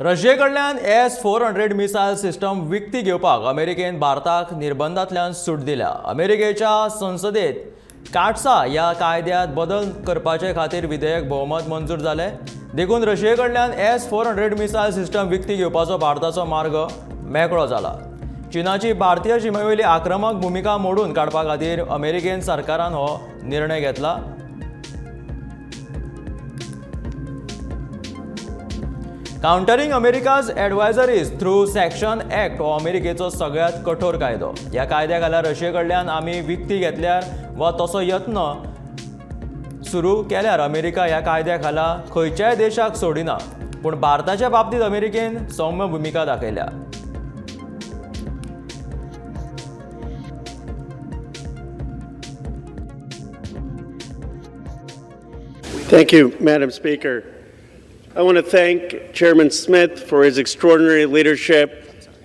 रशिये कडल्यान S-400 missile system विकती घेवपाक अमेरिकेन भारताक निर्बंधांतल्यान सूट दिल्या. अमेरिकेच्या संसदेत काटसा ह्या कायद्यांत बदल करपाचे खातीर विधेयक भोवमत मंजूर जालें. देखून रशिये कडल्यान S-400 missile system विकती घेवपाचो भारताचो मार्ग मेकळो जाला. चीनाची भारतीय शिमेवयली आक्रमक भुमिका मोडून काडपा खातीर अमेरिकेन सरकारान हो निर्णय घेतला. Countering America's advisories through sanction act हो अमेरिकेचो सगळ्यांत कठोर कायदो. ह्या कायद्या खाला रशिये कडल्यान आमी विकती घेतल्यार वा तसो यत्न सुरू केल्यार अमेरिका ह्या कायद्या खाला खंयच्याय देशाक सोडिना. पूण भारताच्या बाबतींत अमेरिकेन सौम्य भुमिका दाखयल्या. Thank you, Madam Speaker. I want to thank Chairman Smith for his extraordinary leadership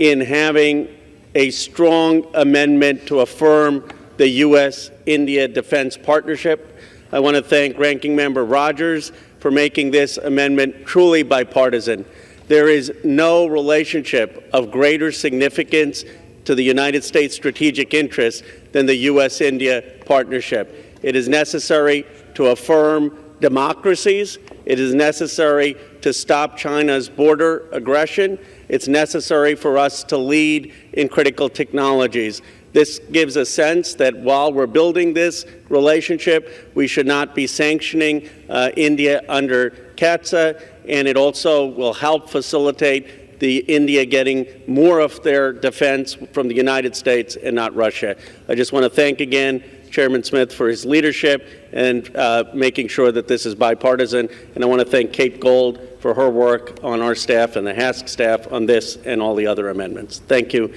in having a strong amendment to affirm the U.S.-India defense partnership. I want to thank Ranking Member Rogers for making this amendment truly bipartisan. There is no relationship of greater significance to the United States strategic interests than the U.S.-India partnership. It is necessary to affirm democracies. It is necessary to stop China's border aggression. It's necessary for us to lead in critical technologies. This gives a sense that while we're building this relationship, we should not be sanctioning India under CAATSA, and it also will help facilitate the India getting more of their defense from the United States and not Russia. I just want to thank again Chairman Smith for his leadership and making sure that this is bipartisan. And I want to thank Kate Gold for her work on our staff and the HASC staff on this and all the other amendments. Thank you.